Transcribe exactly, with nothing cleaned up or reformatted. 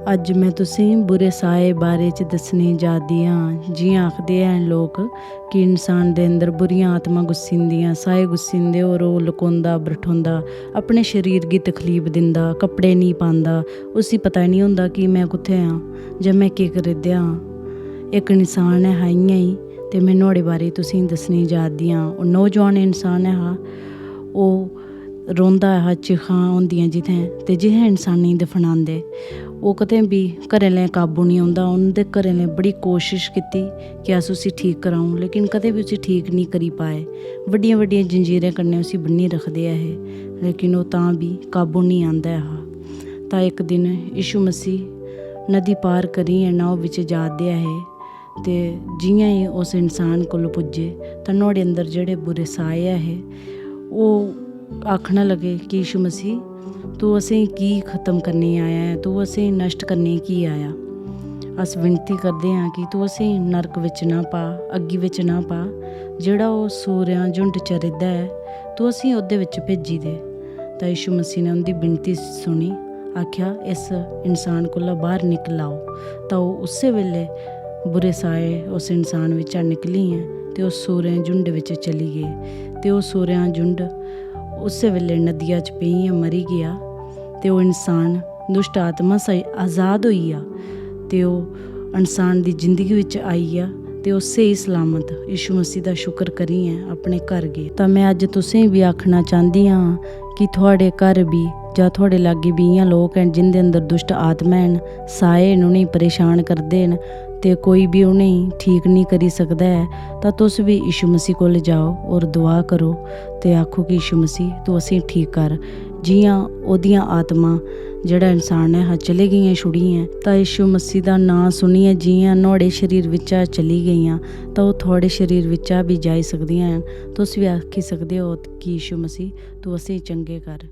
अज्ज में तुसेंगी बुरे साए बारे च दस्सने जा दी आं। जि'यां आखदे हैन लोक कि इंसान दे अंदर बुरियां आत्मां घुस्सी जंदियां, साए घुस्सी जंदे और ओह् लकोंदा, बरठोंदा, अपने शरीर गी तकलीफ दिंदा, कपड़े नेईं पांदा, उसी पता निं होंदा कि में कुत्थै आं जां में केह् करै दे आं। इक इंसान ऐ हा इ'यां ही, ते में नुहाड़े बारे च तुसेंगी दस्सने जा दी आं। ओह् नौजवान इंसान ऐ हा, ओह् रौंह्दा ऐ हा चिखां होंदियां जित्थें, ते जित्थें इंसानें गी दफनांदे, ओह् कदें बी घरै आह्लें काबू निं औंदा। उं'दे घरै आह्लें बड़ी कोशश कीती कि अस उसी ठीक कराऊं, लेकिन कदें बी उसी ठीक निं करी पाए। बड्डियां बड्डियां जंजीरें कन्नै उसी बन्नी रखदे ऐ हे, लेकिन ओह् तां बी काबू निं आंदा ऐ हा। तां इक दिन यीशु मसीह नदी पार करियै नाव बिच जा दे ऐ हे, ते जि'यां ही उस इंसान कोल पुज्जे तां नुहाड़े अंदर जेह्ड़े बुरे साए ऐ हे, ओह् आखना लगे कि यीशु मसीह, तू असेंगी की खत्म करने गी आया ऐ? तू असेंगी नश्ट करने गी की आया? अस विनती करदे आं कि तू असेंगी नरक बिच ना पा, अग्गी बिच ना पा, जेह्ड़ा ओह् सूरेआं झुंड चरदा ऐ, तू असेंगी ओह्दे बिच भेजी दे। तां यीशु मसीह ने उं'दी विनती सुनी, आखेआ, इस इंसान कोला बाह्र निकल आओ। तां ओह् उस्सै बेल्लै बुरे साए उस इंसान बिच्चा निकलियै ते ओह् सूरें झुंड बिच्च चली गे। ते ओह् सूरें झुंड उस्सै बेल्लै नदिया च पेइयै मरी गेआ। ते ओह् इंसान दुष्ट आत्मा सा आजाद होई गेआ। ते ओह् इंसान दी जिंदगी बिच्च आई गेआ। ते ओह् स्हेई सलामत यीशु मसीह दा शुक्र करियै अपने घर गे। तां में अज्ज तुसेंगी बी आखना चांह्दी आं कि थुआढ़े घर बी जां थुआढ़े लाग्गै बी इ'यां लोक हैन जिं'दे अंदर दुष्ट आत्मा हैन, साए न, उ'नेंगी परेशान करदे न, ते कोई बी उ'नेंगी ठीक निं करी सकदा ऐ, तां तुस बी यीशु मसीह कोल जाओ और दुआ करो ते आखो कि यीशु मसीह, तू असेंगी ठीक कर। जि'यां ओह्दियां आत्मां, जेह्ड़ा इंसान ऐ हा, चली गेइयां छुड़ियै, तां यीशु मसीह दा नांऽ सुनियै जि'यां नुहाड़े शरीर बिच्चा चली गेइयां, तां ओह् थुआढ़े शरीर बिच्चा बी जाई सकदियां हैन। तुस बी आखी सकदे ओ कि यीशु मसीह, तू असेंगी चंगे कर।